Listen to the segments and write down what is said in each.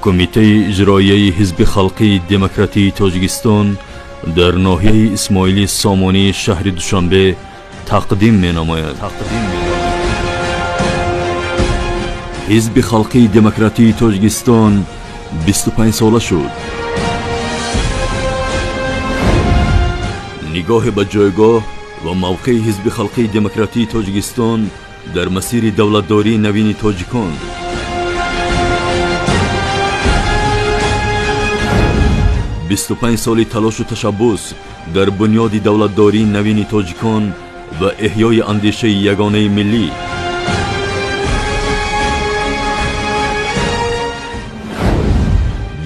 Кумитаи иҷроияи Ҳизби халқии демократии Тоҷикистон дар ноҳияи Исмоили Сомонии шаҳри Душанбе тақдим менамояд. Ҳизби халқии демократии Тоҷикистон 25 сола шуд. Нигоҳе ба ҷойгоҳ ва мавқеи Ҳизби халқии демократии Тоҷикистон дар масири давлатдории навини тоҷикон. 25 соли талошу ташаббус дар бунёди давлатдории навини тоҷикон ва эҳёи андешаи ягонаи миллӣ.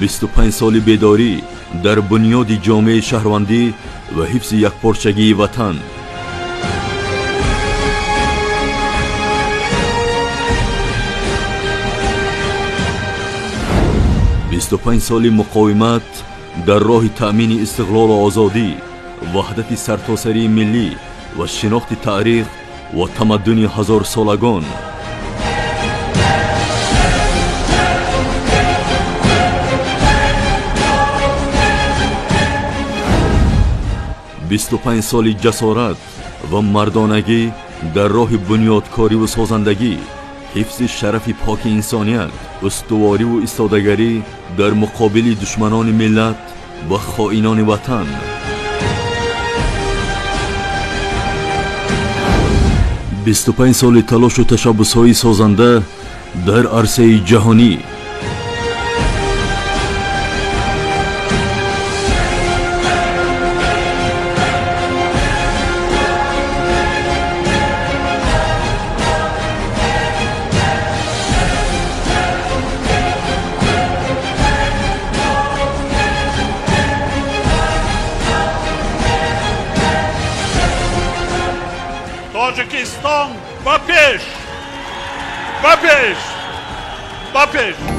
25 соли бедорӣ дар бунёди ҷомеаи шаҳрвандӣ ва ҳифзи якпорчагии ватан. 25 соли муқовимат дар роҳи таъмини истиқлолу озодӣ, ваҳдати сартосарии миллӣ ва шинохти таърих ва тамаддуни ҳазорсолагон. 25 соли ҷасорат ва мардонагӣ дар роҳи бунёдкориву созандагӣ, ҳифзи шарафи поки инсоният, устувориву истодагарӣ дар муқобили душманони миллат ва хоинони ватан. 25 соли талошу ташаббусҳои созанда дар арсаи ҷаҳонӣ. Тоҷикистон, ба пеш, ба пеш, ба пеш!